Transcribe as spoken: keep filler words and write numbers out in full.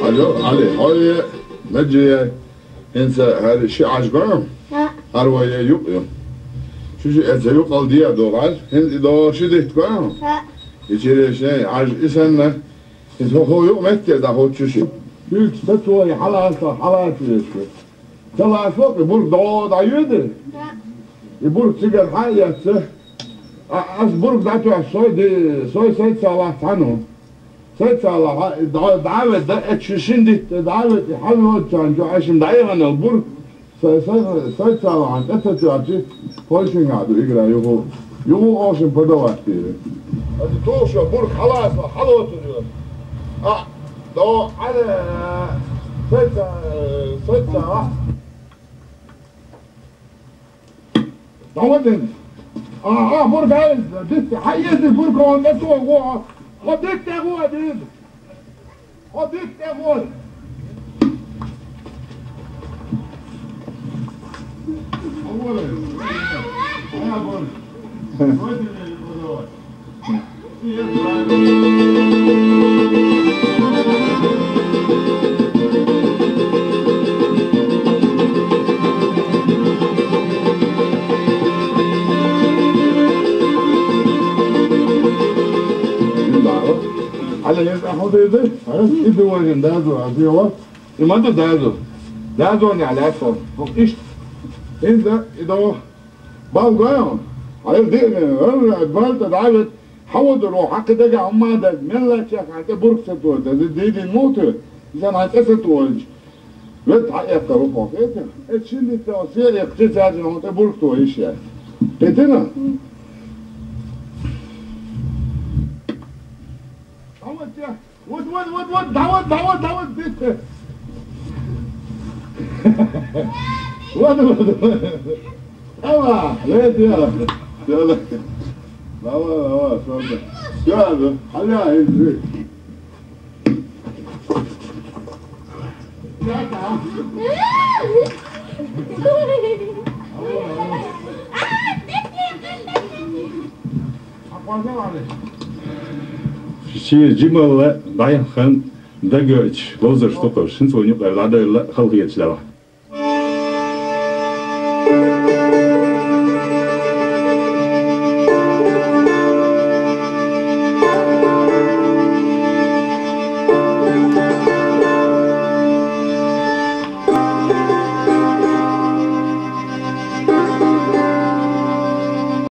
Алло, Али, хьо е, Наджи е, хӀинца хӀара ши Ӏаж ба? ХӀаъ. ХӀара вай е юкъ ю. Шу ши эца юкъал дия догӀал, хӀинца и догӀал ши дитт ба? ХӀаъ. И черешей Ӏаж и санна, хӀинца хӀо, хӀо юкъ метте да хӀо чу ши. Уьш са цо и хьалаца, хьалаца вешка. Ца ласло, и бург догӀо дӀайоьду? И бург цигара хьа а эцца. А, ас бург дӀатоьхна, сой ди-, сой сайца лахь цхьаьна. Сайца лахь, дӀа-, дӀаведа, эцу шин дитта дӀаведа, и хьалвода царна чу, Ӏашим дӀаиханал бург, сай-, сай-, сайца лахьан тӀе ца тоьхчи, хойшинга ду игра юху, юху ошин подавать дийра. Аса тухуша бург хьаласло, хьалоцур ю. А, до, Ӏара, сайца, сайца лахь. Давадин. А, а, бург ай, дитти, хьаези бург он да то го. Хо дитте го дин. Хо дитте го. Хьала еза хьо дайда? Иду варган дазу, а дела? И ма ду дазу. Дазу не аляса. Ишт. Инда, идо. Балгоем. Ай, диъна, ай, балта, Давид, хьаводуро, хьакхи дага хӀумма даг, мелла чех, хьан тӀе бург ца тода, зи дийдин муту, изан хьан тӀе ца тодач. Вет хьаэккхар ву хьо, хетира? Э, шин дитта, се эккхачи цаьржина хьан тӀе бург то йиш я. Хетира? Хьаводтя. Вот, вот, вот, вот, давай, давай, давай, быстро. Вот, вот, вот. Давай, лети, давай. Давай, давай, давай, давай. Всё, да. Аля, иди. Да, да. Ши жималла дӀаяххан дагоч ловзарш тухуш, шин цо юкъара дӀадайла халхеташ лела.